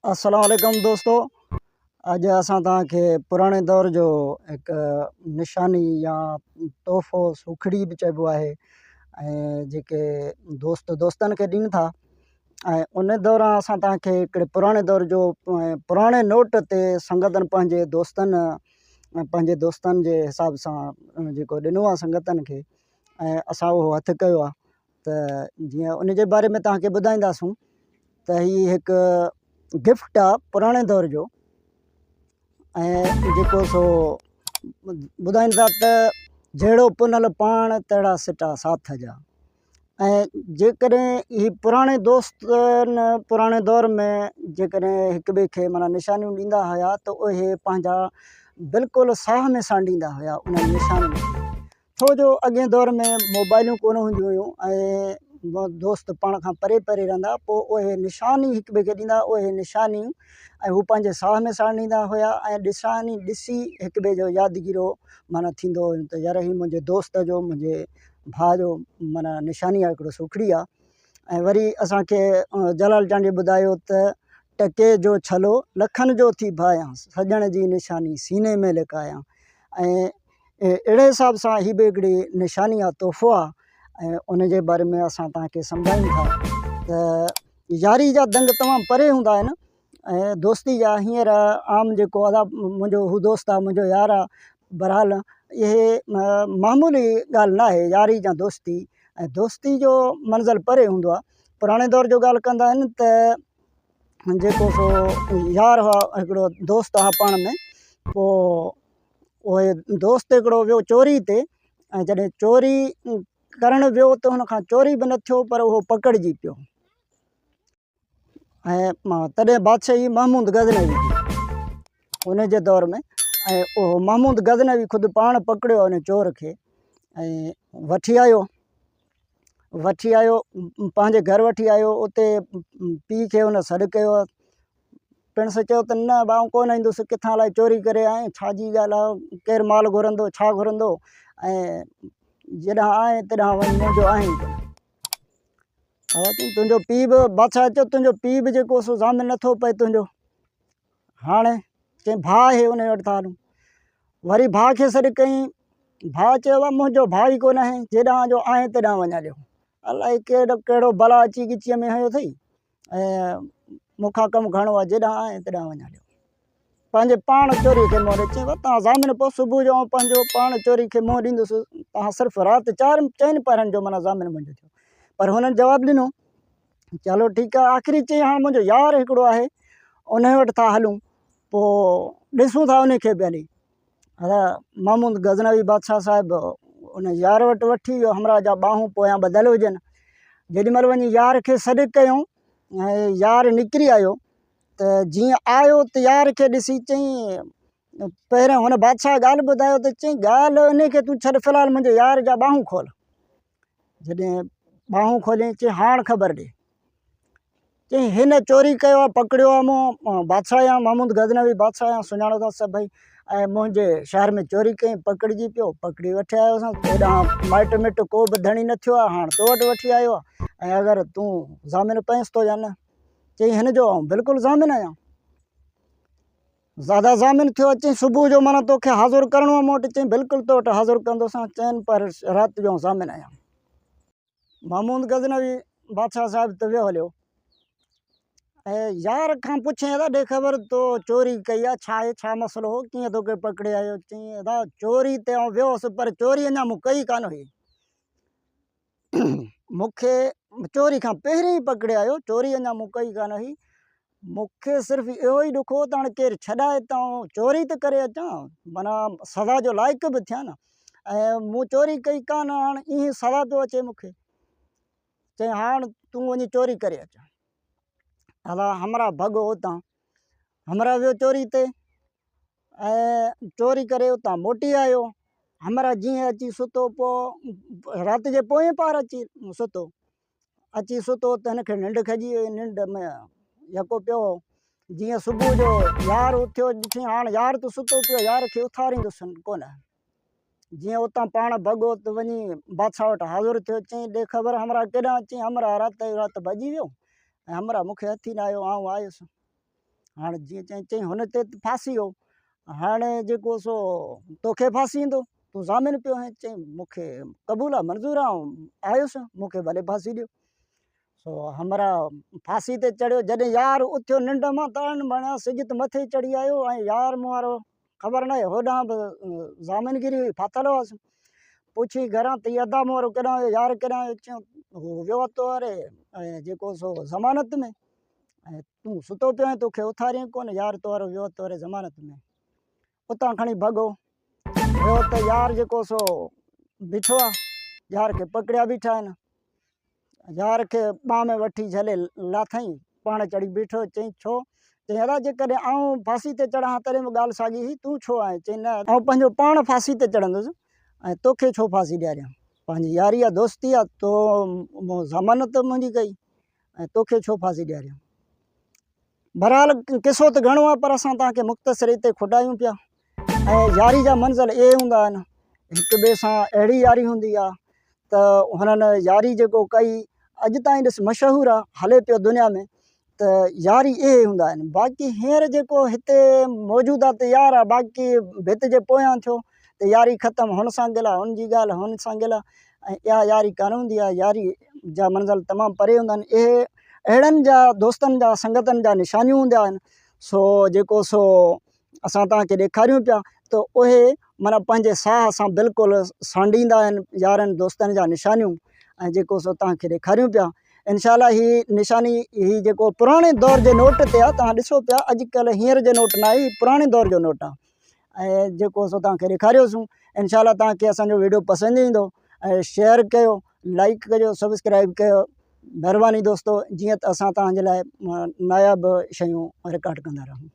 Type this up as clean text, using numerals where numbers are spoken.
السلام عليڪم دوستو اڄ اسان توهان کي پراڻي دور جو هڪ نشاني يا تحفو سوکڙي به چئبو آهي ۽ جيڪي دوست دوستن کي ڏين ٿا ۽ ان دوران اسان توهان کي هڪڙي پراڻي دور جو پراڻي نوٽ تي سنگتن پنهنجي دوستن پنهنجي دوستن جي حساب سان جيڪو ڏنو آهي سنگتن کي ۽ اسان اهو هٿ ڪيو آهي ته جيئن ان جي باري ۾ توهان کي ٻڌائينداسون ته هي هڪ گفٽ آ پراڻي دور جو ۽ جيڪو سو ٻڌائين ٿا ته جهڙو پنهل پاڻ تهڙا سٽا ساٿ جا ۽ جيڪڏهن هي پراڻي دوست پراڻي دور ۾ جيڪڏهن هڪ ٻئي کي معنيٰ نشانيون ڏيندا هيا ته اهي پنهنجا بلڪل ساهه ۾ سانڍيندا هيا انهن نشانين کي ڇو جو اڳئين دور ۾ موبائلون ڪونه هونديون هيون ۽ دوست پاڻ کان پري پري رهندا پوء اهي نشاني هڪ ٻئي کي ڏيندا اهي نشانيون ۽ هو پنهنجي ساهه ۾ سانڍيندا هيا ۽ نشاني ڏسي هڪ ٻئي جو يادگيرو معنيٰ ٿيندو هيو ته يار هي منهنجي دوست جو منهنجي ڀاء جو معنيٰ نشاني آهي هڪڙو سوکڙي آهي ۽ وري اسانکي جلال چانڊيي ٻڌايو ته ٽڪي جو ڇلو لکن جو ٿي ڀايان سڄڻ جي نشاني سيني ۾ لڪايان ۽ اهڙي حساب سان هي به هڪڙي نشاني آهي تحفو آهي ۽ ان جي باري ۾ اسان توهان کي سمجهايون ٿا ته ياري جا دنگ تمام پري هوندا آهن ۽ دوستي جا هينئر عام جيڪو ادا منهنجو هو دوست آهي منهنجو يار آهي بهرحال اهي معمولي ڳالهه نه آهي ياري يا دوستي ۽ دوستي جو منزل پري هوندو آهي پراڻي دور جو ڳالهه ڪندا آهن ته جيڪو سو يار هئا هڪڙو دوست هئا پاڻ ۾ پوء اهي دوست هڪڙو ويو چوري تي ۽ جڏهن چوري ڪرڻ ويو ته هن کان چوري به نه ٿيو پر اهو پڪڙجي پيو ۽ تڏهن بادشاهي محمود غزنوي جي ان جي دور ۾ ۽ اهو محمود غزنوي خود پاڻ پڪڙيو ان چور کي ۽ وٺي آيو وٺي آيو پنهنجي گهر وٺي آيو اتي پيء کي هن سڏ ڪيو پڻس چيو ته نه آئون ڪونه ايندس، ڪٿان الائي چوري ڪري آئين، ڇا جي ڳالهه آ، ڪير مال گهرندو، ڇا گهرندو ۽ جيڏانهن آئين تيڏانهن وڃ، منهنجو آهين ئي ڪونه. هوا چيائين تنهنجو پيء به، بادشاهه چيو تنهنجو پيء به جيڪو سو ضامن نٿو پئي تنهنجو. هاڻي چيائين ڀاء آهي ان وٽ ٿا هلون. وري ڀاء کي سڏ ڪيائين، ڀاء چيو بابا منهنجو ڀاء ئي ڪونه آهي، جيڏانهن جو آئين تيڏانهن وڃ هليو. الائي ڪهڙو ڪهڙو بلا اچي ڳچيء ۾ هنيو اٿئي. ۽ مون کان ڪم گهڻو آهي، جيڏانهن آئين تيڏانهن وڃ هليو. پنهنجي پاڻ چوريء کي منهن ڏي. چيائين، بابا توهان ضامن پئو، صبح جو آئون پنهنجو پاڻ چوريء کي منهن ڏيندس، توهان صرف رات چار چئن پهرن جو معنيٰ ضامن منهنجو ٿيو. پر هنن جواب ڏنو، چلو ٺيڪ آهي. آخري چيائين، هاڻ منهنجو يار هڪڙو آهي، انهيء وٽ ٿا هلون، پوء ڏسون ٿا انهيء کي به هلي. حضرت محمود غزنوي بادشاهه صاحب ان يار وٽ وٺي ويو همراهه جا ٻانهون پويان ٻڌل هجن جيڏي مهل وڃي يار کي سڏ ڪيو ۽ يار نڪري آيو ته جيئن آيو ته يار کي ڏسي چئين پهريان هن بادشاهه ڳالهه ٻڌايو ته چئين ڳالهه ان کي تون ڇڏ في الحال منهنجي يار جا ٻانهون کول جڏهن ٻانهون کولين چئين هاڻ خبر ڏي چيائين هن چوري ڪيو آهي پڪڙيو آهي مون بادشاهه آهيان محمود غزنوي بادشاهه آهيان سڃاڻو ٿا سڀئي ۽ منهنجي شهر ۾ چوري ڪئي پڪڙجي پيو پڪڙي وٺي آيو سان هيڏانهن مائٽ مٽ ڪو به ڌڻي نه ٿيو آهي هاڻ تو وٽ وٺي آيو آهي ۽ اگر تون ضامن پئينس ٿو يا نه چيائين هن جو آئون بلڪل ضامن آهيان زياده ضامن ٿيو چيائين صبح جو معنيٰ توکي حاضر ڪرڻو آهي مون وٽ چيائين بلڪل تو وٽ حاضر ڪندوسان چئن پر رات جو آئون ضامن آهيان محمود غزنوي بادشاهه صاحب ته ويو هليو ۽ يار کان پڇين ادا ڏي خبر تو چوري ڪئي آ ڇا آهي ڇا مسئلو هو ڪيئن توکي پڪڙي آيو چئين ادا چوري تي آئون ويو هوس پر چوري اڃا مون ڪئي ڪانه هئي مونکي چوري کان پهرين ئي پڪڙي آيو چوري اڃا مون ڪئي ڪانه هئي مون کي صرف اهو ئي ڏک هو ته هاڻي ڪير ڇڏائي ته آئون چوري ته ڪري اچان معنيٰ سزا جو لائق به ٿيان نه ۽ مون چوري ڪئي ڪانه هاڻ ائين سزا پيو اچي مون کي چيائين هاڻ تون وڃي چوري ڪري اچ هلا همراهه ڀڳو اتان همراهه ويو چوري تي ۽ چوري ڪري اتان موٽي آيو همراهه جيئن اچي ستو پوء رات جي پوئين پار اچي ستو اچي ستو ته هن کي ننڊ کڄي وئي، ننڊ ۾ يڪو پيو هو. جيئن صبح جو يار اٿيو، ڏٺائين هاڻ يار ته ستو پيو، يار کي اٿاريندس ڪونه. جيئن اتان پاڻ ڀڳو ته وڃي بادشاهه وٽ حاضر ٿيو، چيائين ڏي خبر همراهه ڪيڏانهن؟ چيائين همراهه رات ئي رات ڀڄي ويو ۽ همراهه مون کي هٿ ئي نه آيو، آئون آيس. هاڻ جيئن چئين چئين هن تي ته ڦاسي ويو هاڻي جيڪو سو توکي ڦاسيندو تون ضامن پيو آهين چئين مونکي قبول آ منظور آ آيس مونکي ڀلي ڦاسي ڏيو سو همراهه ڦاسي تي چڙهيو جڏهن يار اٿيو ننڊ مان ته اڻ بڻيا سج ته مٿي چڙهي آيو ۽ يار مون وارو خبر ناهي هوڏانهن به ضامن گيري هئي ڦاٿل هئس پڇي گهران ته ادا مون وارو ڪيڏانهن ويو يار ڪيڏانهن ويو چيو هو ويو تو واري ۽ جيڪو سو ضمانت ۾ ۽ تون ستو پيو آهين توکي اٿارين ڪونه يار تو وارو ويو تو واري ضمانت ۾ اتان کڻي ڀڳو ويو ته يار جيڪو سو بيٺو آ يار کي پڪڙيا بيٺا آهن يار کي ٻانهن ۾ وٺي جهلي لاٿائين پاڻ چڙهي بيٺو چئين ڇو چئين ادا جيڪڏهن آئون ڦاسي تي چڙهان ها تڏهن به ڳالهه ساڳي هئي تون ڇو آهين چئين نه آئون پنهنجو پاڻ ڦاسي تي چڙهندس ۽ توکي ڇو ڦاسي ڏياريان پنهنجي ياري آ دوستي آ تو مون ضمانت منهنجي ڪئي ۽ توکي ڇو ڦاسي ڏياريان. بھرحال قصو ته گهڻو آهي پر اسان توهان کي مختصر هتي کٽايون پيا ۽ ياري جا منزل اهي هوندا آهن هڪ ٻئي سان اهڙي ياري هوندي آهي ته هنن ياري جيڪو ڪئي اڄ تائين ڏس مشهور آهي هلي پيو دنيا ۾ ته ياري اهي هوندا آهن باقي هينئر جيڪو هتي موجود آهي ته يار آهي باقي ڀت جي پويان ٿيو ته ياري ختم هن سان گلا هن جي ڳالهه هن سان گلا ۽ اها ياري ڪانه هوندي آهي ياري جا منزل تمام پري هوندا آهن اهي اهڙن جا دوستن جا سنگتن جا نشانيون هوندا آهن سو جيڪو سو اسان توهان کي ڏيکاريون پيا ته اهي معنيٰ پنهنجي ساهه سان بلڪل سانڍيندا آهن يارن دوستن جا نشانيون ۽ جيڪو سو توهان کي ڏيکاريون پيا انشاء الله هي نشاني هي جيڪو پراڻي دور جي نوٽ تي آهي توهان ڏسو پيا اڄڪلهه هينئر جي نوٽ نه آهي هي پراڻي دور جو نوٽ آهي ۽ جيڪو سو توهان کي ڏيکاريوسون انشاء الله توهان کي اسان جو ويڊيو پسند ايندو ۽ شيئر ڪيو لائڪ ڪجو سبسڪرائب ڪيو مهرباني دوستو جيئن ته اسان توهان جي لاء ناياب شيون رڪارڊ ڪندا رهون.